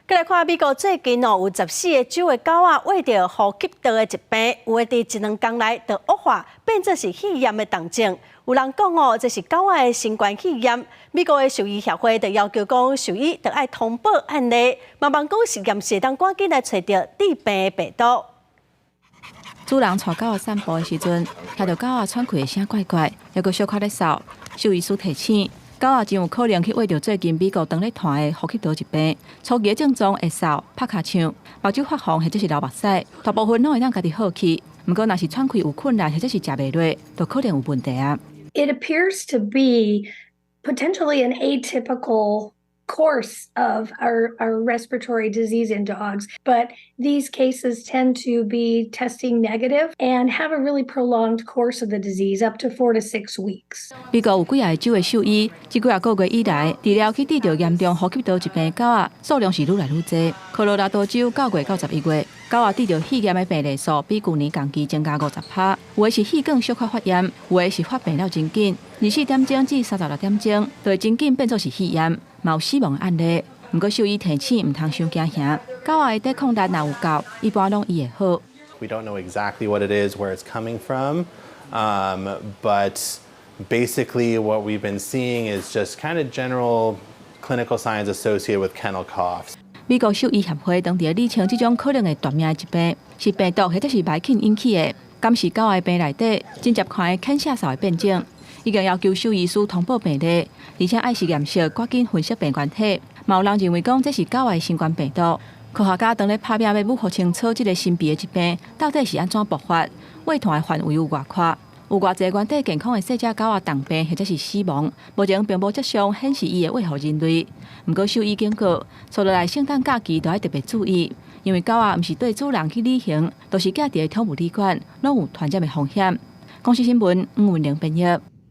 閣來看美國最近哦，有14個州的狗仔患著呼吸道的疾病，有的佇一兩工內就惡化，變做是肺炎的重症。有人講哦，這是狗仔的新冠肺炎。美國的獸醫協會就要求講，獸醫著愛通報案例，嘛望講實驗室當趕緊來揣著致病的病毒。主人帶狗仔散步的時陣，聽著狗仔喘氣的聲怪怪，猶閣小可咧嗽。獸醫師提醒，狗仔真有可能去患著最近美國當咧傳的呼吸道疾病。初期的症狀會嗽、拍尻槍、目睭發紅或者是流目屎，大部分攏會當家己好去。毋過，若是喘氣有困難或者是食袂落，就可能有問題啊。 It appears to be potentially an atypical course of our respiratory disease in dogs, but these cases tend to be testing negative and have a really prolonged course of the disease up to 4 to 6 weeks. 美國有幾仔個州的獸醫，這幾仔個月以來，治療去得著嚴重呼吸道疾病的狗仔數量是愈來愈濟。科羅拉多州9月到11月，狗仔得著肺炎的病例數比舊年同期增加50%。有的是氣管小可發炎，有的是發病了真緊，24點鐘至36點鐘，就會真緊變做是肺炎，嘛有死亡的案例。毋過獸醫提醒，毋通傷驚嚇，狗仔的抵抗力若有夠，一般攏醫會好。 We don't know exactly what it is, where it's coming from, but basically what we've been seeing is just kind of general clinical signs associated with kennel coughs. 美國獸醫協會當地理清這種可能會奪命的疾病是病毒或者是魃犬引起的，敢是狗仔病內底真接近的犬舍嗽的變種，已經要求獸醫師通報病例，而且愛實驗室趕緊分析病原體。嘛有人認為講這是狗仔的新冠病毒。科學家當咧拍拚欲摸清楚這個神秘的疾病到底是按怎爆發，遺傳的範圍有偌闊，有偌濟原底健康的細隻狗仔重病或者是死亡，目前並無跡象顯示伊會遺予人類。毋過獸醫警告，接落來聖誕假期都愛特別注意，因為狗仔毋是綴主人去旅行，就是寄佇個寵物旅館，攏有傳染的風險。公視新聞吳文玲編譯。